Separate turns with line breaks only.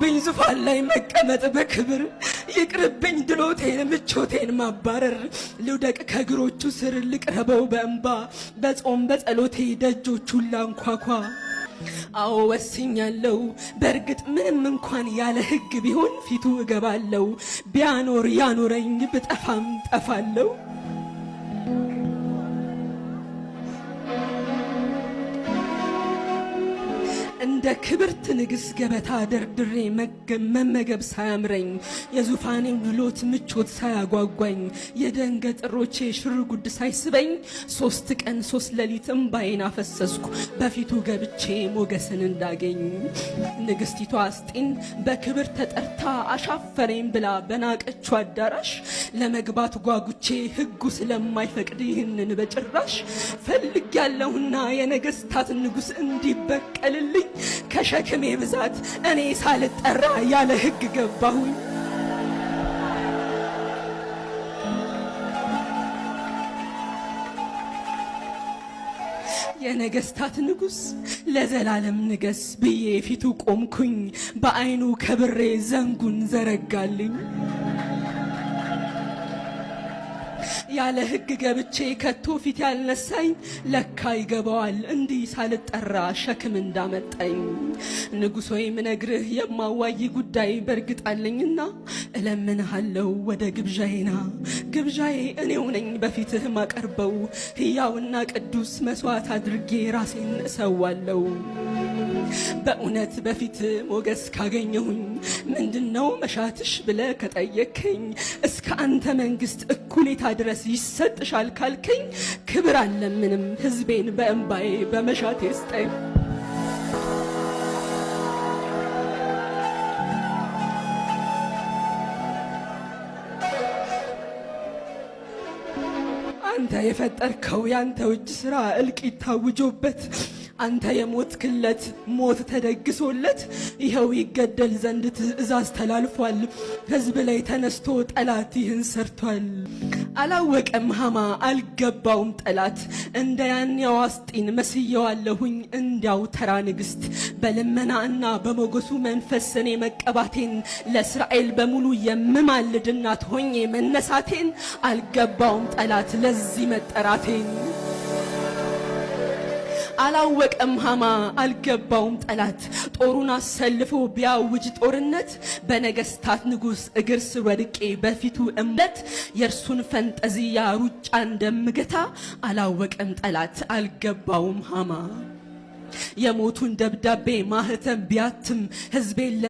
ይቅርብኝ ዙፋን ላይ መቀመጥ በክብር፣ ይቅርብኝ ድሎቴን ምቾቴን ማባረር። ልውደቅ ከእግሮቹ ስር ልቅረበው በእንባ፣ በጾም በጸሎቴ ደጆቹን ላንኳኳ። አዎ ወስኛለሁ፣ በእርግጥ ምንም እንኳን ያለ ሕግ ቢሆን ፊቱ እገባለሁ። ቢያኖር ያኖረኝ ብጠፋም ጠፋለሁ። እንደ ክብርት ንግሥት ገበታ ደርድሬ መመገብ ሳያምረኝ፣ የዙፋኔን ድሎት ምቾት ሳያጓጓኝ፣ የደንገጥሮቼ ሽርጉድ ሳይስበኝ፣ 3 ቀን 3 ሌሊት እምባዬን አፈሰስኩ በፊቱ ገብቼ ሞገስን እንዳገኝ። ንግሥቲቷ አስጢን በክብር ተጠርታ አሻፈረኝ ብላ በናቀችው አዳራሽ ለመግባት ጓጉቼ፣ ሕጉ ስለማይፈቅድ ይህንን በጭራሽ፣ ፈልጌያለሁና የነገስታት ንጉሥ እንዲበቀልልኝ ከሸክሜ ብዛት እኔ ሳልጠራ ያለ ሕግ ገባሁኝ። የነገስታት ንጉሥ ለዘላለም ንገስ ብዬ ፊቱ ቆምኩኝ። በአይኑ ከብሬ ዘንጉን ዘረጋልኝ። ያለ ሕግ ገብቼ ከቶ ፊት ያልነሳኝ ለካ ይገባዋል እንዲህ ሳልጠራ ሸክም እንዳመጣኝ። ንጉሥ ሆይ ምነግርህ የማዋይ ጉዳይ በእርግጥ አለኝና እለምንሃለው ወደ ግብዣዬ ና። ግብዣዬ እኔው ነኝ በፊትህ ማቀርበው፣ ሕያውና ቅዱስ መስዋዕት አድርጌ ራሴን እሰዋለው። በእውነት በፊት ሞገስ ካገኘሁኝ፣ ምንድነው መሻትሽ ብለህ ከጠየከኝ፣ እስከ አንተ መንግስት እኩሌታ ድረስ ይሰጥሻል ካልከኝ፣ ክብር አለምንም፣ ህዝቤን በእምባዬ በመሻቴ ስጠኝ። አንተ የፈጠርከው ያንተ እጅ ስራ እልቂት ታውጆበት፣ አንተ የሞትክለት ሞት ተደግሶለት ይኸው ይገደል ዘንድ ትእዛዝ ተላልፏል። ሕዝብ ላይ ተነስቶ ጠላት ይህን ሰርቷል። አላወቀም ሐማ፣ አልገባውም ጠላት። እንደ ያኔው አስጢን መስየዋለሁኝ እንዲያው ተራ ንግስት፣ በልመና እና በሞገሱ መንፈስ እኔ መቀባቴን፣ ለእስራኤል በሙሉ የምማልድ እናት ሆኜ መነሳቴን አልገባውም ጠላት ለዚህ መጠራቴን። አላወቀም ሐማ፣ አልገባውም ጠላት። ጦሩን አሰልፎ ቢያውጅ ጦርነት፣ በነገስታት ንጉስ እግር ስር ወድቄ በፊቱ እምነት የእርሱን ፈንጠዝያ ሩጫ እንደምገታ አላወቀም ጠላት፣ አልገባውም ሐማ። የሞቱን ደብዳቤ ማህተም ቢያትም ህዝቤን